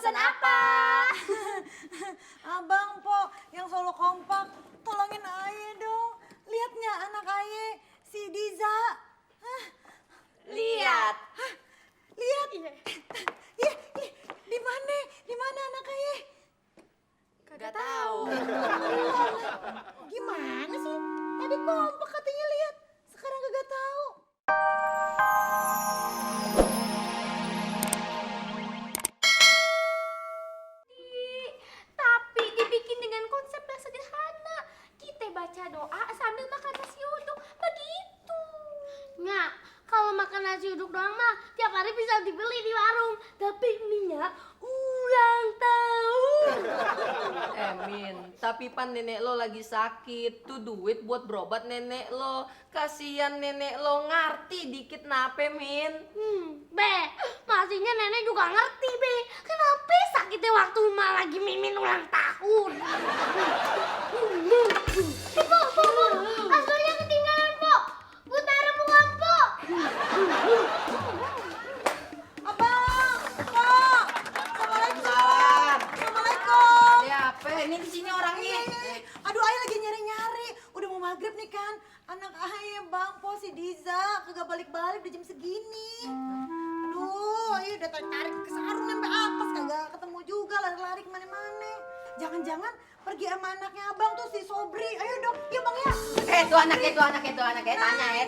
pesan apa? Abang Po yang solo kompak, tolongin Aye dong. Lihat nggak anak Aye, si Diza? Lihat. Lihat? Iya, di mana? Di mana anak Aye? Kagak tahu. Gimana sih? Tadi kompak katanya lihat, sekarang kagak tahu. Tapi dibikin dengan konsep yang sederhana. Kita baca doa sambil makan nasi uduk. Begitu. Nyak, kalau makan nasi uduk doang mah tiap hari bisa dibeli di warung. Tapi ini Nyak, ulang tahun. Min, tapi pan nenek lo lagi sakit. Tuh duit buat berobat nenek lo. Kasian nenek lo, ngerti dikit nape, Min? Be, pastinya nenek juga ngerti, Be. Kenapa sakitnya waktu emak lagi mimin ulang tahun? Po, asalnya ketinggalan, Po. Bu taruh bunga, Po. Abang, Po. Assalamualaikum. Salam. Assalamualaikum. Ya apa? Ini di sini orangnya. Aduh, Aye lagi nyari-nyari. Udah mau maghrib nih kan. Anak Aye, Bang Po, si Diza. Kagak balik-balik udah jam segini. Aduh, Aye udah tarik ke sarung sampai atas. Kagak ketemu juga, lari-lari kemana-mana. Jangan-jangan pergi sama anaknya abang tuh si Sobri. Ayo dong, iya bang ya. Itu anaknya.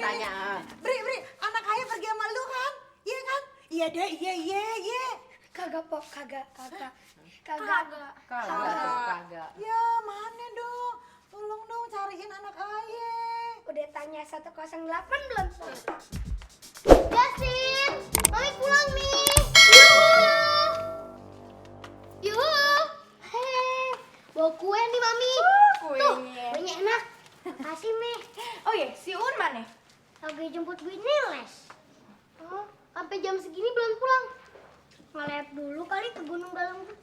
Tanya. Bri, anak Aye pergi sama lu kan? Iya kan? Iya deh, iya. Kagak, Po, kagak. Kagak. Ya mana dong? Tolong dong cariin anak Aye. Udah tanya 108 belum? Justin, Mami pulang nih. Yuhu. Hei, bawa kue nih Mami. Kuenya. Tuh, kuenya enak. Kasih Mi. Oh iya, si Un mana? Lagi jemput gue les. Oh, sampai jam segini belum pulang. Ngelep dulu kali ke Gunung Galunggung.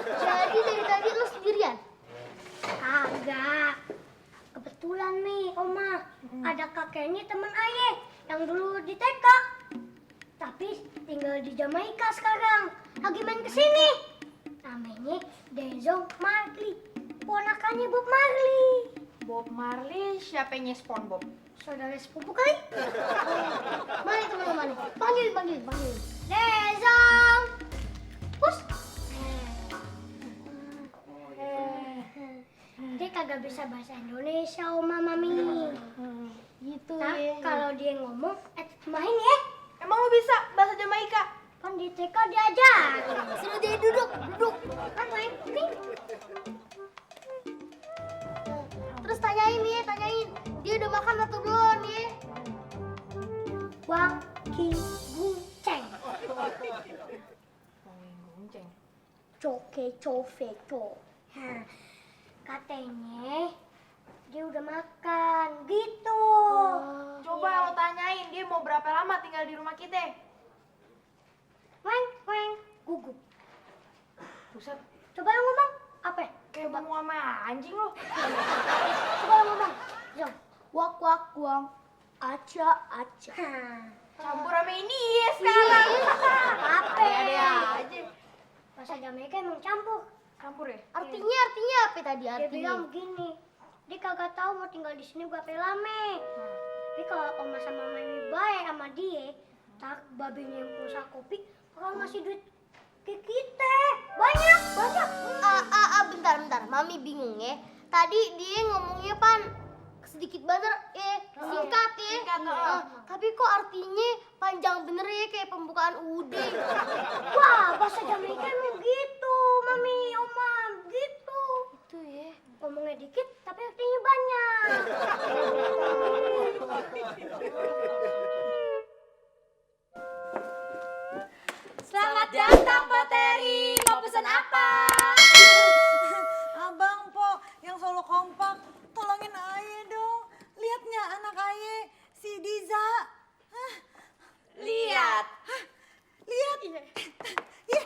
Jadi dari tadi lu sendirian? Kagak. Kebetulan nih, Oma. Ada kakeknya temen Aye yang dulu di TK. Tapi tinggal di Jamaika sekarang. Lagi main kesini. Namanya Denzo Marley. Ponakannya Bob Marley. Bob Marley, siapanya SpongeBob? Saudara sepupu kali? Mana teman-teman? Panggil. Dezong! Pus! Dia kagak bisa bahasa Indonesia, Oma Mami. Gitu Nah, ya. kalau dia ngomong, main ya. Emang lu bisa bahasa Jamaika? Kan di TK diajar. Suruh dia duduk. Kan main. Nih. Terus tanyain. Dia udah makan atau belum ya? Wang King Gunceng. Gonceng. Coke cove co. Katanya dia udah makan gitu. Coba lo tanyain dia mau berapa lama tinggal di rumah kita. Weng gugup. Buset, Coba lo ngomong apa? kayak mau sama anjing lo. Coba lo ngomong. Zong. Wak wang. Aca. Campur sama ini ya sekarang. Apa? Ada aja. Bahasa Jamaika emang campur. Campur ya? Artinya apa tadi artinya? Dia bilang begini. Dia kagak tahu mau tinggal di sini berapa lama. Tapi kalau Oma sama Mami baik sama dia, tak babenya yang pengusaha kopi bakal ngasih duit ke kita. Banyak. Bentar. Mami bingung ya. Tadi dia ngomongnya pan sedikit banget singkat ya. Tapi kok artinya panjang bener ya kayak pembukaan UUD. Wah, bahasa Jamaika emang gitu, Mami, Oma, gitu. Itu ya. Ngomongnya dikit tapi artinya banyak. Selamat datang Poteri. Mau pesan apa? Abang Po yang solo kompak, tolongin Aye dong. Lihat nggak anak Aye, si Diza? Lihat. Lihat? Iya,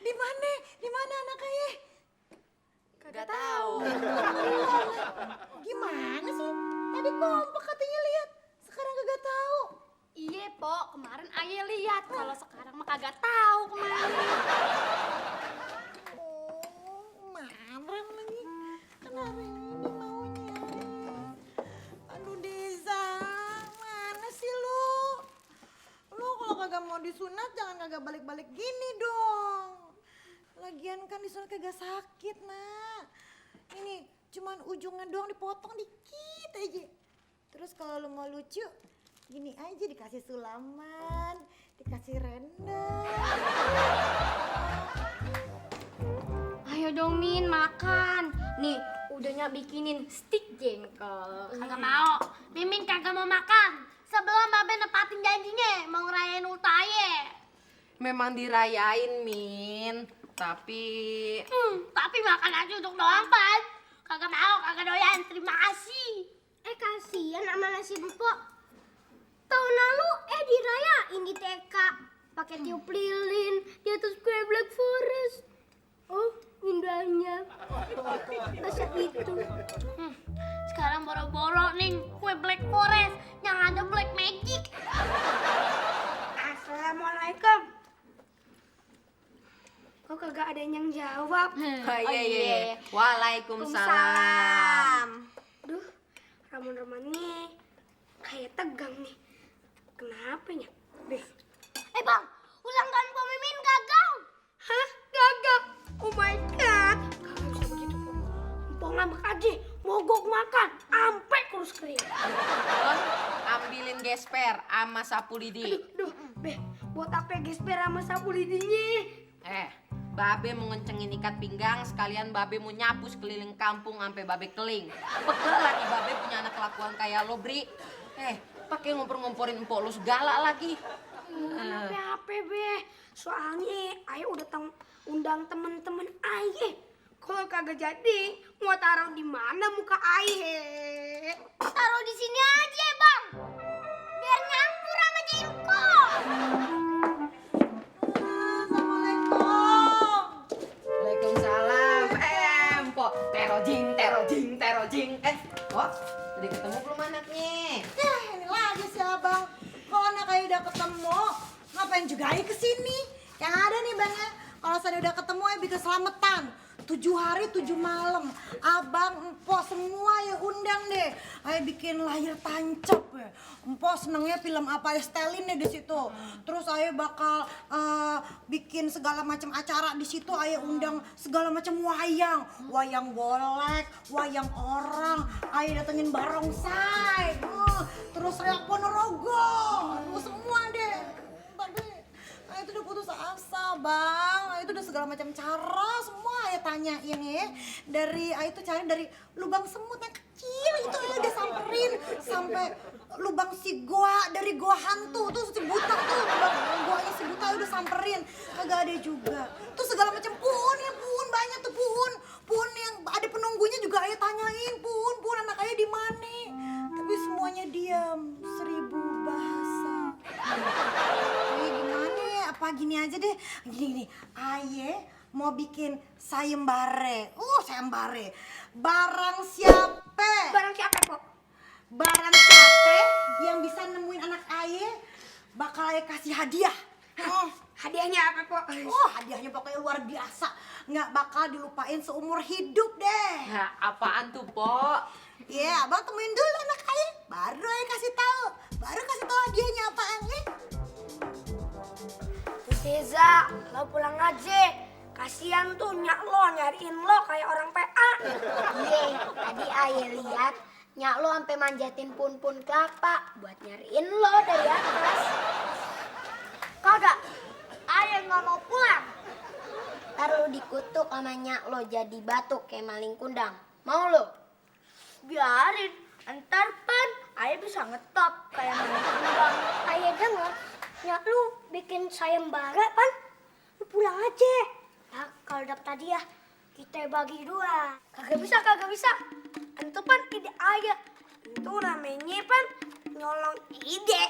di mana? Di mana anak Aye? Kagak tahu. Gimana sih? Tadi kompak katanya lihat, sekarang kagak tahu. Iya, Po, kemarin Ayah lihat. Kalau sekarang mah kagak tahu kemana. disunat jangan kagak balik-balik gini dong. Lagian kan disunat kagak sakit, Nak. Ini cuman ujungnya doang dipotong dikit aja. Terus kalau lu mau lucu, gini aja dikasih sulaman, dikasih rendang. Ayo dong Min, makan. Nih, udahnya bikinin stik jengkol. Kagak mau. Mimin kagak mau makan. Sebelum Babe nepatin janjinya mau ngerayain ultaye. Memang dirayain, Min. Tapi Tapi makan aja untuk doang, Pan. Kagak mau, kagak doyan. Terima kasih. Kasihan sama nasi empok. Tahun lalu dirayain di TK. Pakai tiup lilin di atas kue Black Forest. Oh, indahnya. Masa itu. Sekarang boro-boro nih kue Black Forest yang ada Black Magic. Assalamualaikum. Kok kagak ada yang jawab? iya. Waalaikumsalam. Duh, Ramon-Ramon nih kayak tegang nih. Kenapa ya? Bang, ulang tahun Po Mimin gagal. Hah? Gagal? Oh my god. Kagak bisa begitu, Po. Po ngambek aja, mogok makan, ampe kurus kering. Ambilin gesper sama sapu lidi. Duh, buat apa gesper sama sapu lidinya? Babe mau ngencengin ikat pinggang, sekalian Babe mau nyapu sekeliling kampung sampai Babe keling. Pegel lagi Babe punya anak kelakuan kayak lo, Bri. Pakai ngumpur-ngumpurin empok lu segala lagi. Apa, Be? Soalnya Ayah udah undang temen-temen Ayah. Kalau kagak jadi, mau taruh di mana muka Ayah? Taruh di sini aja, Bang. Biar nyampur sama jengkol. Waalaikumsalam. Empok. Terojing. Kok? Udah ketemu belum anaknya? Ini lagi si abang. Kalau anak Ayah udah ketemu, ngapain juga Ayah kesini? Yang ada nih Bang ya, kalau saya udah ketemu Ayah bikin selamatan. 7 hari 7 malam. Abang, empok semua ya undang deh. Ayah bikin layar tancap ya. Empok senengnya film apa ya setelin deh di situ. Terus Ayah bakal bikin segala macam acara di situ. Ayah undang segala macam wayang. Wayang golek, wayang orang. Ayah datengin barongsai. Terus Reok Ponorogo. Semua deh. Tapi Ayah itu udah putus asa Bang. Ayah itu udah segala macam cara semua Ayah tanyain ya. Dari Ayah itu cari dari lubang semut yang kecil itu Ayah udah samperin sampai lubang si goa, dari goa hantu tuh si buta tuh, lubang goanya si buta Ayah udah samperin. Kagak ada juga. Tuh segala macam puun banyak tuh puun yang ada penunggunya juga Ayah tanyain puun anak Ayah di mana. Tapi semuanya diam, 1000 bahasa. Gimana ya? Apa gini aja deh. Gini. Ayah mau bikin sayembare. Sayembare. Barang siapa? Barang siapa, Pok? Barang siapa yang bisa nemuin anak Ayah bakal Ayah kasih hadiah. Hadiahnya apa, Pok? Hadiahnya pokoknya luar biasa. Nggak bakal dilupain seumur hidup deh. Ya, apaan tuh, Pok? Ya, abang temuin dulu anak Ayah. Baru Ayah kasih tahu. Baru kasih tahu hadiahnya apaan ya. Tiza, lo pulang aja. Kasian tuh nyak lo nyariin lo kayak orang PA. Iya, tadi Ayah lihat nyak lo sampai manjatin pun-pun kelapa buat nyariin lo dari atas. Kagak, Ayah nggak mau pulang. Ntar lo dikutuk sama nyak lo jadi batuk kayak maling kundang. Mau lo? Biarin, ntar Pan Ayah bisa ngetop kayak maling kundang. Ayah denger Nyak lu bikin sayembara Pan. Lu pulang aja. Nah, kalau dapet hadiah kita bagi 2. Kagak bisa. Itu Pan ide Ayah. Itu namanya Pan nyolong ide.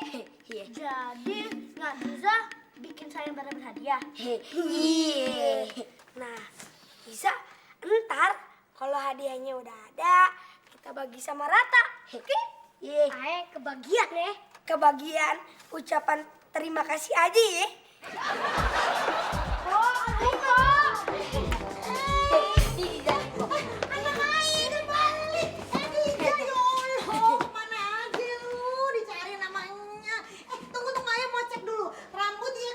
Jadi nggak bisa bikin sayembara berhadiah. Iya. Nah, bisa ntar kalau hadiahnya udah ada, kita bagi sama rata. Oke? Iya. Ayah kebagian ya. Kebagian ucapan terima kasih aja ya. Anak Ayah udah balik. Dija ya Allah. Kemana aja lu? Dicari namanya. Tunggu Ayah mau cek dulu. Rambut ya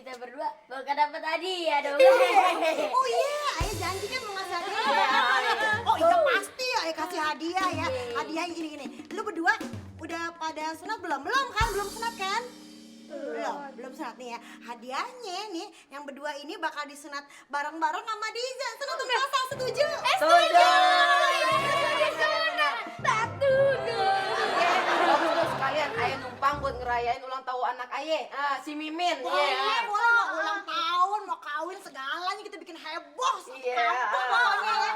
kita berdua bakal dapat hadiah dong. Oh iya, ayah janji kan mau ngasih hadiah. Oh iya pasti ayah kasih hadiah ya. Hadiahnya gini-gini. Lu berdua udah pada sunat belum? Belum kan? Belum sunat kan? Belum sunat nih ya. Hadiahnya nih yang berdua ini bakal disunat bareng-bareng sama Diza. Sunatun masal, setuju? Setuju. Bagus sekalian ayah numpang buat ngerayain ulang tahun anak ayah. Si Mimin. Boleh, boleh mau ulang tahun, mau kawin segalanya kita bikin heboh. Kampung pokoknya ya.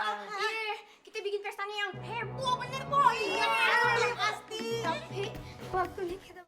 Kita bikin pestanya yang heboh bener boy. Iya, pasti. Waktunya kita